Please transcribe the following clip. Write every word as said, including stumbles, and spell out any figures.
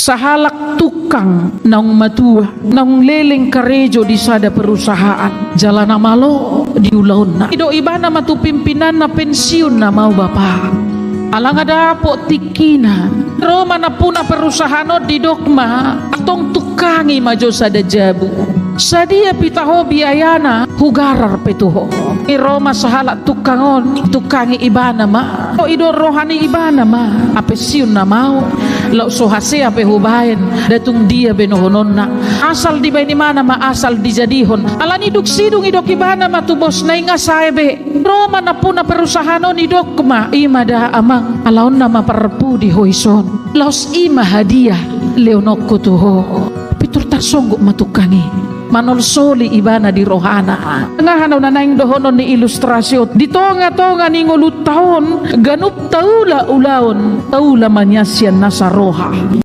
Sahalak tukang naung matua, naung leleng karejo di sada perusahaan, jala na malo di ulaonna. Didok ibana ma tu pimpinanna pensiun nama au bapa. Ala nga dapot tingkina. Ro ma nampuna perusahaan on didok ma, antong tungkangi ma jo sada jabu. Sadia pita ho biayana, hugarar pe tu ho. Ro ma sahalak tukang on, tungkangi ibana ma. O, didok roha ni ibana ma, a pensiun nama au. Laos so hasea pe hubaen, nda tung dia be dohononna. Asal dibaen ibana ma, asal dijadihon. Alani dung sidung didok ibana ma tu bosna i nga sae be. Ro ma nampuna perusahaan on didok ma, i ma da amang, ala on nama parpudi ho ison. Laos i ma hadiah lehononku tu ho. Pintor tarsonggot ma tungkang i. Manolsoli ibana di rohana. Nga hana na naeng dohonon ni ilustrasi on. Di tonga-tonga ni ngolunta on, ganup taula ulaon, taula ma nian sian nasa roha.